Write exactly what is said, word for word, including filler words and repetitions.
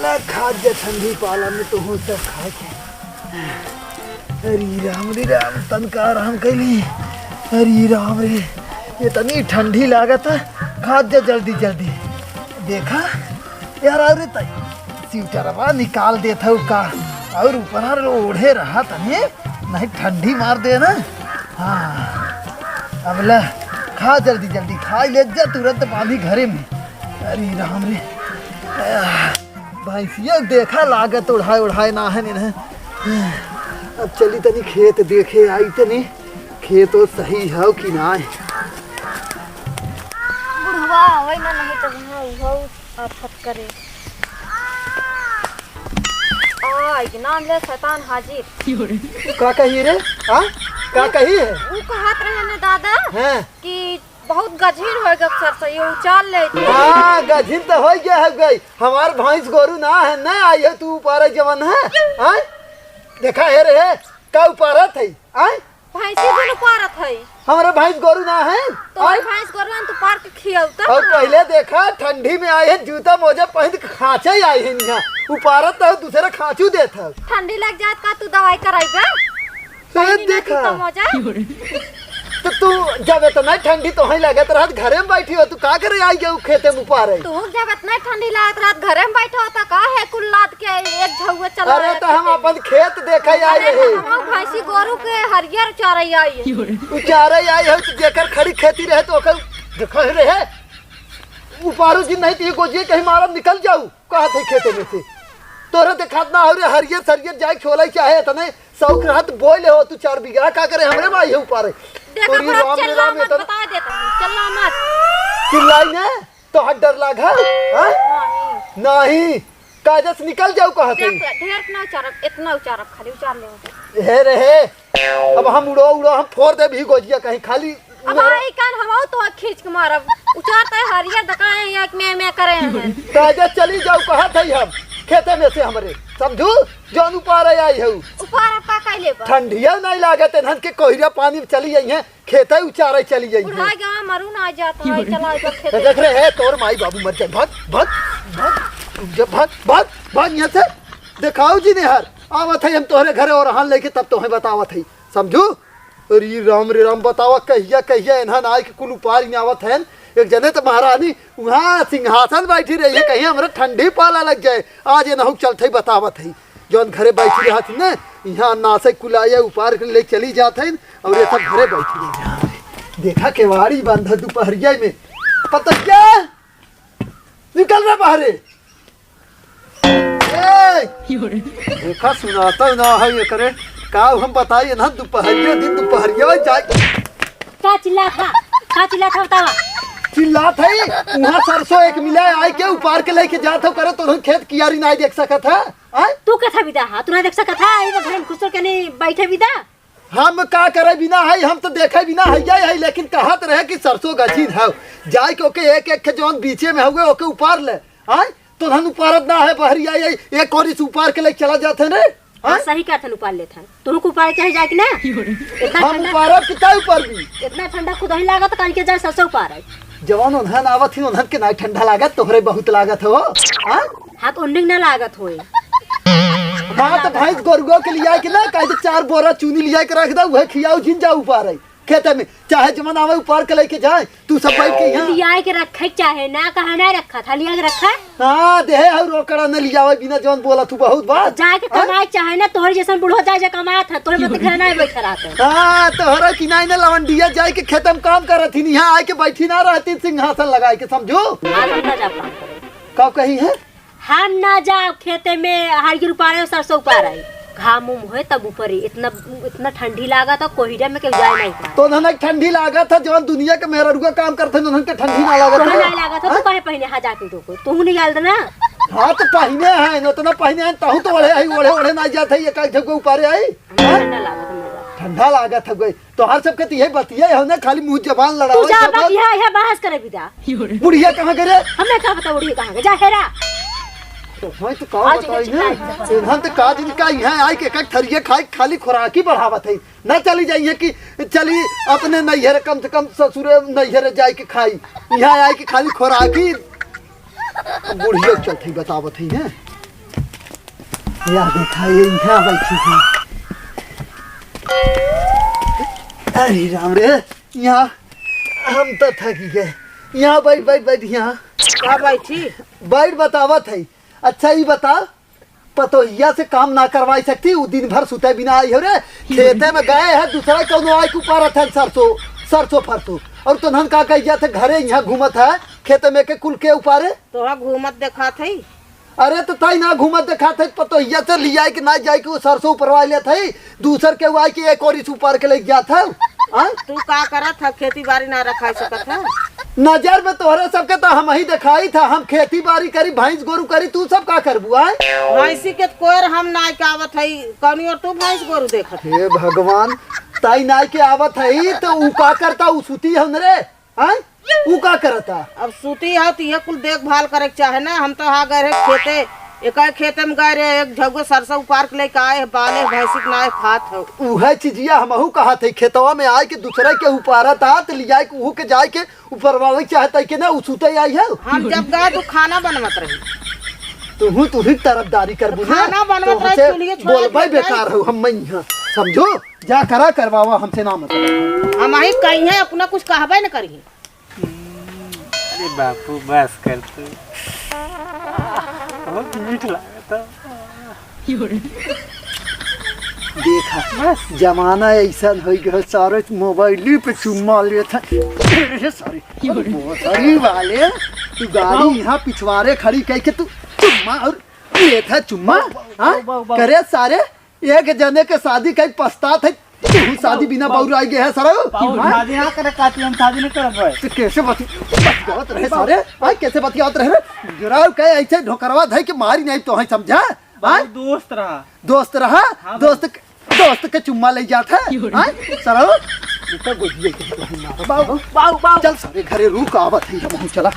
खात जा ठंडी पाला में तो हो सब खाए के। अरे राम रे राम, तनका आराम कैली। अरे राम रे, इतनी ठंडी लागत है, खात जा जल्दी जल्दी। देखा यार, अरे तई स्वेटरवा निकाल देत हऊ का, और ऊपर ओढ़े रहा तनी, नहीं ठंडी मार दे ना। हाँ, अब ले, खा जल्दी जल्दी, खा ले जा तुरंत बांधी घरे में। अरे राम रे, आह, भैंसिया देखा लागत ओढ़ाए ओढ़ाए ना है नहीं। अब चली तनी खेत देखे आई तनी, खेत ओ सही है कि ना है। बुढ़वा आवे ना, नहीं तो वहाँ उहो आफत करे। आ, इतना ले शैतान हाजिर। का कही रे? हाँ? का कही है? ऊ कहत रहे ने दादा हाँ। कि बहुत गझिन हो गए सरसों, ये उचार ले थी। हाँ, गझिन तो हो गया है गई। हमार भैंस गोरू ना है, ना आई है तू ऊपर जवन है। हाँ? देखा है रे, का ऊपर है? हाँ? भैंसी दुनु पारत है। हमरे भैंस गोरू ना है? तोहरे आय? भैंस गोरू ना, तू पार के खियौता और ना। पहले देखा, ठंडी में आए हैं, जूता मोजा पहन के खाँचे आए हैं यहाँ। उपारत तो दूसरे खाँचू देत है। ठंडी लग जात का, तू दवाई कराइबे? ए, पहनी ना देखा। जूता मोजा। तो तू जब इतना ठंडी तो ही लगत रहत, घरे में बैठी हो, तू का करे आई गए खेते में उपारे? तू जब इतना ठंडी लागत रहत, घरे में बैठो, तो का है कुल लाद के एक झउआ चला अरे, तो हम अपन खेत देखे आई अरे, रहे। हम भैंसी गोरू के हरियर चरई आई है। उ चरई आई है, तो जेकर खड़ी खेती रहे, तो ओकर देखा ही रहे। उपारू जी नहीं, तो ये गोजिए कहीं मारब निकल जाऊ, कहत है खेते में से। तोरे देखात ना हो रे, हरियर सरियर जाए छोलाई चाहे, इतने शौक रहत बोले हो, तू चार बीघा का करे, हमरे माई है उपारे। देखा तोरी बड़ा राम रे चिल्ला राम, मत, इतना बता देता हूँ, चिल्ला मत। चिल्लाई ने? तोहर डर लाग है? हाँ? नहीं। नहीं। कायदे से निकल जाऊ कहत है। देख, ढेर ना उचारब, इतना उचारब, खाली उचार ले। हे रे हे, अब हम उड़ो उड़ो, हम फोड़ देब ही गोजिया कहीं खाली। अब मेरा आई कान हवाऊ तो खींच के मारब। उचार तय हरियर दकाए हैं, एक में, में करे हैं। कायदे चली जाऊ कहत है हम, खेते में से हमरे, समझू? जौन उपारे आई है उ। उपार अब का कैले बा? ठंडिया नहीं लागत, इन्हन के कोहिरा पानी में चली आई हैं। खेते उचारे चली जाई है। बुढ़ा गया, मरू ना जात है, चला जा तो खेते। देख रहे हैं, तोर माई बाबू मर जाए। भाग, भाग, भाग, जब भाग, भाग, भाग यहाँ से। देखाऊ जी निहार, आवत है हम तोहरे घरे और हान लेके तब तोहे बतावत है, समझू? अरे राम रे राम, बतावा कहिया, कहिया इन्हन आए के कुल उपारी आवत हैं। एक जने तो महारानी वहाँ सिंहासन बैठी रही है, कहीं हमरा ठंडी पाला लग जाए। आज इन्हू चलत है बतावत है। जौन घरे बैठी रहत ही ना, यहाँ नासे कुलाया उपार के ले चली जात है, और ये सब घरे बैठी रही जात है। देखा केवाड़ी बंद है दोपहरिया में। पतैया, निकल रहा बाहरे। ए, देखा सुनाता ना है ये करे। का हम बताई ना, दोपहरिया दिन दोपहरिया में जाए। का चिल्लात हा? का चिल्लात हा बतावा? चिल्लात है, वहाँ सरसों एक मिला आए के उपार के लेके जात हो करे, तो खेत कियारी नहीं देख सकत है। आय? तू कथा विदा हा, तू ना देख सकत हा, ये तो घरे में घुसो के नहीं बैठे विदा। हम का करे बिना है, हम तो देखे बिना है, ये है, लेकिन कहत रहे कि सरसों गझिन है, जाए के ओके एक एक के जौन बीचे में हुए ओके उपार ले। आय? तो धन उपारत ना है, बहरी आई, आई, एक और इस उपार के लेके चला जात है रे। हाँ, आय? सही कहत हन, उपार लेत हन। तुहू को उपार चाहे जाए कि ना? इतना हम ठंडा उपारब कि तय उपार भी? इतना ठंडा खुद ही लागत, काल के जाए सरसों उपार। जवान ओन्हन आवत ही, ओन्हन के ना ठंडा लागत, तोहरे बहुत लागत हो। हाँ? हाँ, तो उन्हें ना लागत होए। हाँ, तो भैंस गोरुआ के लिया के ना, कहे तो चार बोरा चूनी लिया के रख दे, वह खियाऊ जिन जाऊ उपार है। खेते में, चाहे जमन आवे उपार के लेके जाए, तू सब बैठ के यहाँ। लिया के रखे के चाहे ना, कहा ना रखा था, लिया के रखा। हाँ, देहे हऊ रोकड़ा न लियावे बिना जौन बोला तू बहुत बात। जाए के हाँ? कमाए चाहे ना, तोहरे जैसन बूढ़ो जाए जे कमात है, तोहरे मत घर ना बैठे रहते। हाँ, तोहरा कि नहीं ना लवंडिया जाए के खेते में काम करत ही, यहाँ आए के बैठी ना रहती सिंहासन लगाए के, समझू? आज हम ना जा पाएंगे। का कही है? हम ना जाब खेते में, हरियर उपारे, सरसों उपारे। घाम उम होए तब ऊपरी, इतना, इतना ठंडी लागत है, कोहिरा में केहू जाए नहीं पाए। तो उन्हन के ठंडी लागत है, जौन दुनिया के मेहररुआ काम करत है, उन्हन के ठंडी ना लागत तोहे है। नहीं लागत है, तो हाँ? काहे पहिने हा जाके दो को? तू नहीं डाल देना। हाँ, तो पहिने हैं, उतना पहिने हैं, तहु तो ओढ़े है, ओढ़े, ओढ़े ना जात है, ये काहे झगो उपारे आई? हाँ? ठंडा लागत है, मजा। ठंडा लागत है गई। तोहार सबके तो यही बतिया है ना, खाली मुंह जबान लड़ाओ, तू जा जबान। बतिया, यह बहस करे विदा। बुढ़िया कहाँ गए रे? हमें का पता बुढ़िया कहाँ गए? जा हेरा। तो भाई तो का आज बताई के ना? चिल्लाई। इन्हन तो का दिन का यहाँ आए के एक एक थरिया खाए, खाली खुराकी बढ़ावत है। ना चली जाइए कि चली अपने नैहर, कम से कम ससुरे नैहर जाए के खाई। यहाँ आए के खाली खुराकी। बुढ़िया चलत ही बतावत ही हैं। या देखा, ये यहाँ बैठी है। अरे राम रे, यहाँ हम तो थकी गए। यहाँ बैठ, बैठ, बैठ, यहाँ। का बैठी? बैठ, बतावत है। अच्छा, ई बता, पतोहिया से काम ना करवाई सकती? उ दिन भर सुते बिना आई हो रे। खेते में गए है, दूसरा कौनो आइके उपारत है सरसों, सरसों फरसों। और तोहन का कही जात है, घरे यहाँ घूमत है, खेते में के कुल के उपारे? तोहा घूमत देखात है। अरे तो ताई ना घूमत देखात है, पतोहिया से लियाई के ना जाई के उ सरसों उपरवाई लेत है, दूसर के आइके एक ओरी से उपार के लेके जात है। हाँ? तू का करत है, खेती बारी ना रखाई सकत है? नजर में तोहरे सबके तो हम ही देखाई था, हम खेती बारी करी, भैंस गोरू करी, तू सब का करबू, आय? भैंसी के कोयर हम नाई के आवत है, कौनी और तू भैंस गोरू देखत है? हे भगवान, ताई नाई के आवत है, तो उ का करता, उ सूती है न रे, आय? उ का करता? अब सूती है तो ये कुल देखभाल करे के चाहे ना, हम तो हाँ गए रहे खेते, एक खेते में गए रहे, एक झगो सरसों उपार के लेके आए, बाले भैंसी के नाई खात हो। उहे चिजिया हमहू कहत है, खेतवा में आइके दूसरे के उपारत आ, तो लियाई के उहू के जाइके उपरवावे के चाहत है कि ना, उ सुते आई है। हम जब गए तो खाना बनवत रही। तुहू, तुही तरफदारी करबू ना, खाना बनवत रही, तोहसे चूल्हे छोड़ा बोलबे के बेकार हो, हम मैं यहाँ, समझो? जा करा करवावा, हमसे ना मतलब। हम ही कहीं है, अपना कुछ कहबे न करी। अरे बापू, बस कर तू। बहुत मीठ लागत है। देखा, बस। जमाना ऐसा हो गया, सारे मोबाइल पे चुम्मा लेत है। अरे सारे, अरे भोसड़ी वाले, तू गाड़ी बाबू। यहाँ पिछवारे खड़ी कह के तू चुम्मा और लेत है चुम्मा, बाबू, हाँ? बाबू, बाबू। करे सारे, एक जने के शादी कई पछतात है, तू शादी बिना बाबू। बाउर आई गए है सारे। बाबू, हाँ? शादी ना करे काती, हम शादी नहीं करब भाई। तो कैसे बति-, बतियावत रहे सारे? हाँ, कैसे बतियावत रहे रे? गिराव के ऐसे ढोकरवा धई के मारी नहीं तो है, समझा? बाबू, हाँ? दोस्त रहा। दोस्त रहा? हाँ, दोस्त बाबू। के, दोस्त के चुम्मा ले जात है? हाँ? सरल? इतना गोदिए के तो हम मारो। बाबू, बाबू, बाबू। चल सारे घरे रुक, आवत है, हम चला।